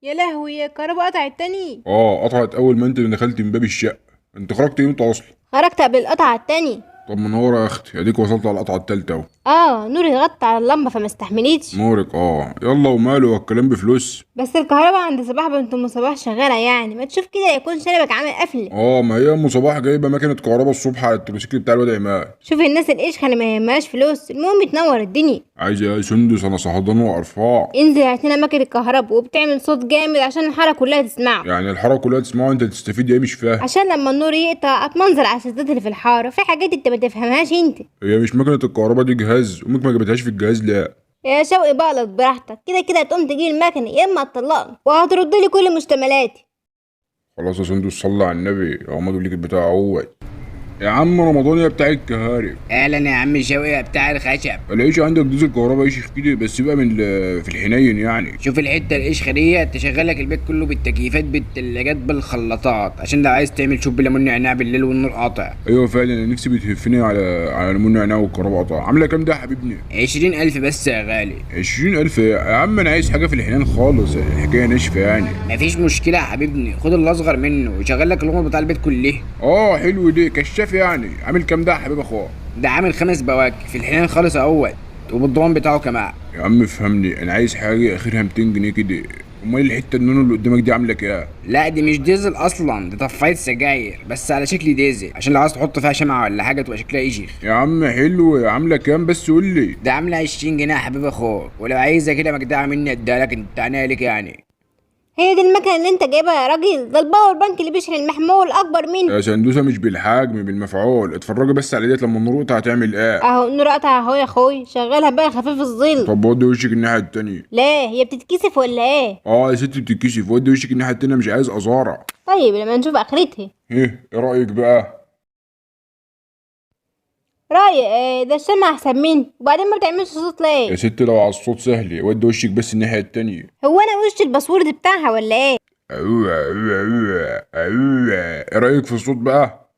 يا لهوي، يا الكهرباء قطعت تاني. اه قطعت اول ما انت اللي دخلت من باب الشقه. انت خرجت امتى اصلا؟ خرجت قبل القطعة التاني. طب منورة يا اختي، اديك وصلت على القطعة التالتة اهو. اه، نوري غطى على اللمبة فما استحملتش. نورك اه، يلا وماله الكلام بفلوس. بس الكهرباء عند صباح بنت ام صباح شغالة، يعني ما تشوف كده يكون شنبك عامل قفل. اه ما هي ام صباح جايبه مكنه كهرباء الصبح على التروسيكل بتاع الواد عماد. شوف الناس القشخه اللي ما يهمهاش فلوس، المهم تنور الدنيا. عايز ايه يا سندس؟ انا صهدان وقرفان. انزل هات لنا مكنه الكهرباء وبتعمل صوت جامد عشان الحارة كلها تسمعه. يعني الحارة كلها تسمعه انت تستفيد ايه؟ مش فاهم. عشان لما النور يقطع اتمنظر على الستات اللي في الحارة، في حاجات انت ما تفهمهاش انت. هي مش مكنه الكهرباء دي جهاز؟ امك ما جابتهاش في الجهاز؟ لا يا شوقي بقلط براحتك، كده كده هتقوم تجيب المكنه يا اما هتطلقني وهترد لي كل مشتملاتي. خلاص يا سندس، صلي على النبي، اهو اجيب لك البتاع اهوت. يا عم رمضان يا بتاع الكهارب. اهلا يا عم شوقي يا بتاع الخشب. العيش عندك ديزل كهرباء يشيخ كده، بس يبقى من في الحنين يعني. شوف الحتة القشخه دي تشغل لك البيت كله بالتكييفات بالتلاجات بالخلاطات، عشان لو عايز تعمل شوب ليمون نعناع بالليل والنور قاطع. ايوه فعلا، انا نفسي بتهفني على ليمون نعناع والكهرباء قطع. عامله كام ده يا حبيبني؟ 20,000 بس يا غالي. 20,000 يا عم؟ انا عايز حاجة في الحنين خالص، الحكاية ناشفة يعني. مفيش مشكلة يا حبيبني، خد الاصغر منه وشغل لك اللغة بتاع البيت كله. اه حلو ده، كشاف يعني. عامل كام ده يا حبيب اخويا؟ ده عامل 5 بواكي في الحنين خالص اهوت، وبالضمان بتاعه كمان. يا عم افهمني، انا عايز حاجة اخرها 200 جنيه كده. امال الحتة النونو اللي قدامك دي عامله كام؟ لا دي مش ديزل اصلا، دي طفايه سجاير بس على شكل ديزل، عشان لو عايز تحط فيها شمعة ولا حاجة تبقى شكلها يشيخ. يا عم حلو، عامله كام بس قول لي؟ ده عامله 20 جنيه يا حبيب اخوك، ولو عايزه كده مجدعه مني اديها لك، انت عينيا ليك يعني. هي دي المكنه اللي انت جايبها يا راجل؟ ده ال power bank اللي بيشحن المحمول اكبر منه. يا سندوسه مش بالحجم بالمفعول، اتفرجي بس على ديت لما النور قطع هتعمل ايه. اهو النور قطع اهو يا اخوي، شغلها بقى خفيف الظل. طب ودي وشك الناحية التانية. لا هي بتتكسف ولا ايه؟ اه يا ستي بتتكسف، ودي وشك الناحية التانية، مش عايز ازارع. طيب لما نشوف اخرتها. ايه رايك بقى؟ رايق ايه ده؟ الشمع احسن مني، وبعدين ما بتعملش صوت ليه؟ يا ستي لو على الصوت سهل، ودي وشك بس الناحية التانية. هو انا وش ال password بتاعها ولا ايه؟ أوه أوه أوه أوه. ايه رايك في الصوت بقى؟